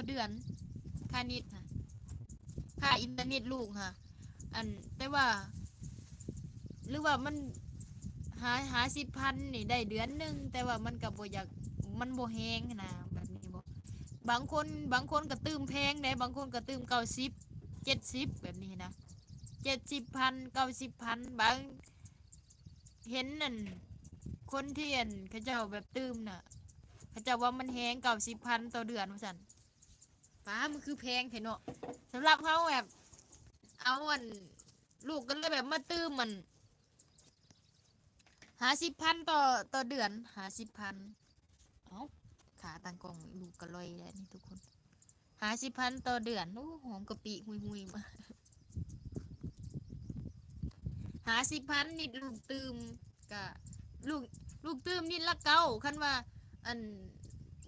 ເດືອນ ຄ່າເນັດຫັ້ນ ຄ່າອິນເຕີເນັດລູກຫັ້ນ ອັນ ແຕ່ວ່າ ຫຼືວ່າມັນ ຫາ ຫາສິບພັນນີ້ໄດ້ເດືອນໜຶ່ງ ແຕ່ວ່າມັນກໍບໍ່ຢາກ ມັນບໍ່ແຮງຫັ້ນນະ ແບບນີ້ບໍ? ບາງຄົນ ບາງຄົນກໍຕື່ມແພງເດ້ ບາງຄົນກໍຕື່ມເກົ້າສິບ ເຈັດສິບ ແບບນີ້ນະ ເຈັດສິບພັນ ເກົ້າສິບພັນ ບາງ ເຫັນອັນ ຄົນທີ່ອັນ ເຂົາເຈົ້າແບບຕື່ມນະ ເຂົາເຈົ້າວ່າມັນແຮງ ເກົ້າສິບພັນຕໍ່ເດືອນວ່າຊັ້ນ. ປ້າ ມັນຄືແພງແທ້ເນາະ ສຳລັບເຮົາແບບ ເອົາອັນ ລູກກໍເລີຍແບບມາຕື່ມອັນ ຫ້າສິບພັນຕໍ່ ຕໍ່ເດືອນ ຫ້າສິບພັນ ເອົ້າ ຂາຕັ້ງກ້ອງລູກກໍລອຍແລ້ວນີ້ທຸກຄົນ ຫ້າສິບພັນຕໍ່ເດືອນ ໂອ້ ຫອມກະປິຫຸຍໆ ມາ ຫ້າສິບພັນ ນິດລູກຕື່ມ ກະ ລູກ ລູກຕື່ມນິດລະເກົ້າ ຄັນວ່າ ອັນ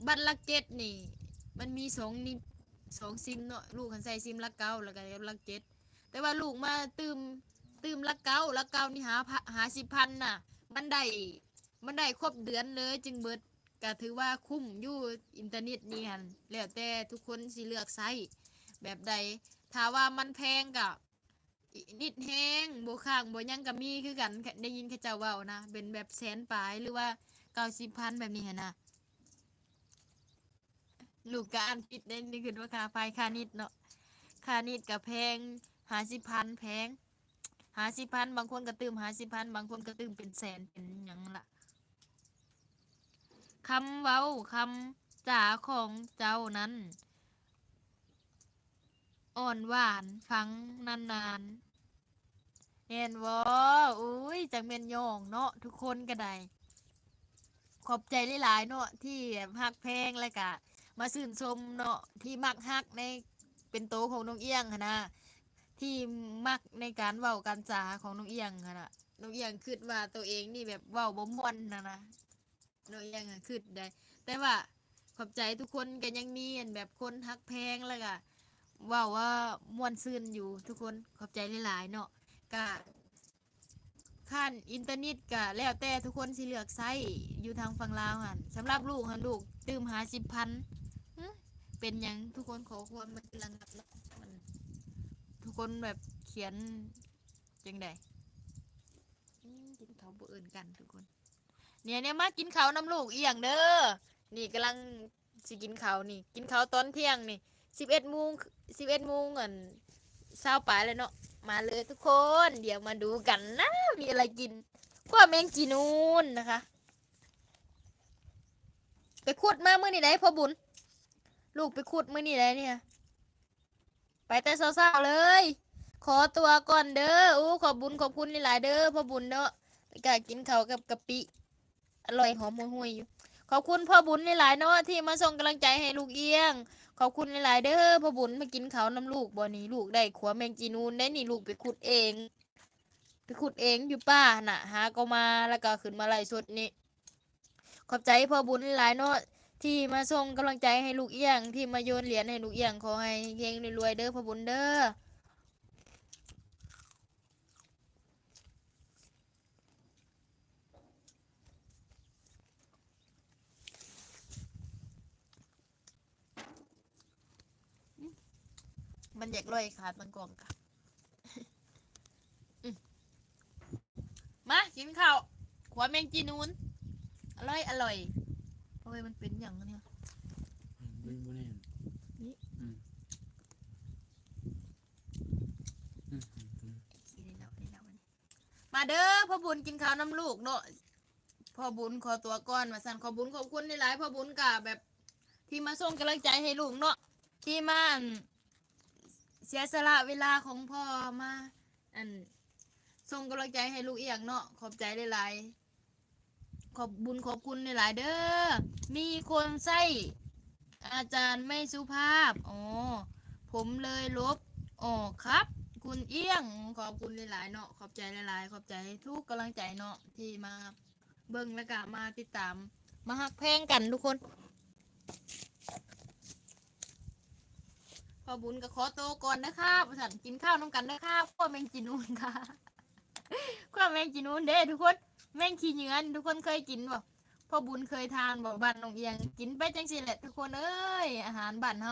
ບັດລະເຈັດນີ້ ມັນມີສອງນິດ ສອງຊິມເນາະ ລູກຫັ້ນໃສ່ຊິມລະເກົ້າ ແລ້ວກະລະເຈັດ ແຕ່ວ່າລູກມາຕື່ມ ຕື່ມລະເກົ້າ ລະເກົ້ານີ້ ຫ້າ ຫ້າສິບພັນນະ ມັນໄດ້ ມັນໄດ້ຄົບເດືອນເລີຍຈຶ່ງເບິດ ກະຖືວ່າຄຸ້ມຢູ່ ອິນເຕີເນັດນີ້ຫັ້ນ ແລ້ວແຕ່ທຸກຄົນຊິເລືອກໃຊ້ແບບໃດ ຖ້າວ່າມັນແພງກະ ນິດແຮງ ບໍ່ຄ້າງບໍ່ຫຍັງກໍມີຄືກັນ ໄດ້ຍິນເຂົາເຈົ້າເວົ້ານະ ເປັນແບບແສນປາຍ ຫຼືວ່າເກົ້າສິບພັນ ແບບນີ້ຫັ້ນນະ ລູກກໍອ່ານຜິດເດ້ ນີ້ຄືວ່າຄ່າໄຟ ຄ່ານິດເນາະ ຄ່ານິດກໍແພງ ຫ້າສິບພັນ ແພງ ຫ້າສິບພັນ ບາງຄົນກໍຕື່ມຫ້າສິບພັນ ບາງຄົນກໍຕື່ມເປັນແສນ ເປັນຫຍັງລະ ຄຳເວົ້າຄຳຈາຂອງເຈົ້ານັ້ນ ອ່ອນຫວານ ຟັງນານໆ ແມ່ນບໍ່? ໂອ້ຍ ຈັກແມ່ນຍ້ອງເນາະ ທຸກຄົນກໍໄດ້ ຂອບໃຈຫຼາຍໆເນາະ ທີ່ແບບຮັກແພງ ແລ້ວກະມາຊື່ນຊົມເນາະ ທີ່ມັກຮັກໃນ ເປັນໂຕຂອງນ້ອງອຽງຫັ້ນນະ ທີ່ມັກໃນການເວົ້າການຈາຂອງນ້ອງອຽງຫັ້ນນະ ນ້ອງອຽງຄິດວ່າໂຕເອງນີ້ແບບເວົ້າບໍ່ມ່ວນຫັ້ນນະ. ນ້ອງອຽງກໍຄິດໄດ້ ແຕ່ວ່າຂອບໃຈທຸກຄົນ ກໍຍັງມີອັນແບບຄົນຮັກແພງ ແລ້ວກໍເວົ້າວ່າມ່ວນຊື່ນຢູ່ທຸກຄົນ ຂອບໃຈຫຼາຍໆເນາະ. ກະ ຄ່າອິນເຕີເນັດກະແລ້ວແຕ່ທຸກຄົນຊິເລືອກໃຊ້ ຢູ່ທາງຝັ່ງລາວຫັ້ນ. ສຳລັບລູກຫັ້ນ ລູກຕື່ມຫ້າສິບພັນ ເປັນຫຍັງ ເປັນຫຍັງ ທຸກຄົນຂໍຄວາມມັນລະງັບເນາະ ມັນ ທຸກຄົນແບບຂຽນຈັ່ງໃດ? ອືມ ກິນເຂົ້າບໍ່ເອີ້ນກັນທຸກຄົນ. ເນຍ ເນຍ ມາກິນເຂົ້ານຳລູກອຽງເດີ. ນີ້ກຳລັງຊິກິນເຂົ້ານີ້ ກິນເຂົ້າຕອນທ່ຽງນີ້ ສິບເອັດໂມງ ສິບເອັດໂມງອັນ ຊາວປາຍແລ້ວເນາະ. ມາເລີຍທຸກຄົນ ດຽວມາດູກັນນະ ມີອະໄລກິນ. ຂົ້ວແມງຈີນູນນະຄະ ໄປຂຸດມາມື້ນີ້ໃດ໋ພໍ່ບຸນ ລູກໄປຂຸດມື້ນີ້ໃດ໋ເນຍ. ໄປແຕ່ເຊົ້າໆເລີຍ ຂໍຕົວກ່ອນເດີ. ໂອ້ ຂອບບຸນຂອບຄຸນຫຼາຍໆເດີພໍ່ບຸນເນາະ ແລ້ວກະກິນເຂົ້າກັບກະປິ ອະລ່ອຍຫອມຫຸຍໆຢູ່. ຂອບຄຸນພໍ່ບຸນຫຼາຍໆເນາະ ທີ່ມາສົ່ງກຳລັງໃຈໃຫ້ລູກອຽງ. ຂອບຄຸນຫຼາຍໆເດີພໍ່ບຸນ ມາກິນເຂົ້ານຳລູກ. ບໍ່ນີ້ ລູກໄດ້ຂົ້ວແມງຈີນູນໄດ໋ນີ້ ລູກໄປຂຸດເອງ ໄປຂຸດເອງຢູ່ປ່າຫັ້ນນະ ຫາກໍມາ ແລ້ວກໍຂຶ້ນມາໄລຟ໌ສົດນີ້. ຂອບໃຈພໍ່ບຸນຫຼາຍເນາະ ທີ່ມາສົ່ງກຳລັງໃຈໃຫ້ລູກອຽງ ທີ່ມາໂຍນຫຼຽນໃຫ້ລູກອຽງ. ຂໍໃຫ້ເຮັງໆລວຍໆເດີພໍ່ບຸນເດີ. ມັນຢາກລອຍຂາຕັ້ງກ້ອງກະ ອືມ ມາກິນເຂົ້າ ຂົ້ວແມງຈີນູນ ອະລ່ອຍ ອະລ່ອຍ. ໂອ້ຍ ມັນເປັນຫຍັງອັນນີ້? ອືມ ມັນບໍ່ແນ່ນ ນີ້ ອືມ ອືມ ອືມ ອືມ. ມາເດີພໍ່ບຸນ ກິນເຂົ້ານຳລູກເນາະ. ພໍ່ບຸນຂໍຕົວກ່ອນວ່າຊັ້ນ. ຂອບບຸນຂອບຄຸນຫຼາຍໆ ພໍ່ບຸນກະແບບ ທີ່ມາສົ່ງກຳລັງໃຈໃຫ້ລູກເນາະ ທີ່ມາ ອັນ ເສຍສະຫຼະເວລາຂອງພໍ່ມາ ອັນ ສົ່ງກຳລັງໃຈໃຫ້ລູກອຽງເນາະ. ຂອບໃຈຫຼາຍໆ ຂອບບຸນຂອບຄຸນຫຼາຍໆເດີ. ມີຄົນໃຊ້ອາຈານໄມ່ສຸພາບ ອໍ ຜົມເລີຍລົບອອກຄັບ ຄຸນອຽງ. ຂອບຄຸນຫຼາຍໆເນາະ ຂອບໃຈຫຼາຍໆ ຂອບໃຈທຸກກຳລັງໃຈເນາະ ທີ່ມາເບິ່ງ ແລ້ວກະມາຕິດຕາມ ມາຮັກແພງກັນທຸກຄົນ. ພໍ່ບຸນກໍຂໍໂຕກ່ອນເດີຄະ ວ່າຊັ້ນ ກິນເຂົ້ານຳກັນເດີຄະ. ຂົ້ວແມງຈີນູນຄະ ຂົ້ວແມງຈີນູນເດ້ທຸກຄົນ ແມງຂີ້ເຫຍື້ອນ ທຸກຄົນເຄີຍກິນບໍ່? ພໍ່ບຸນເຄີຍທານບໍ່? ບ້ານນ້ອງອຽງກິນໄປຈັ່ງຊີ້ແຫຼະທຸກຄົນເອີຍ ອາຫານບ້ານເຮົາ.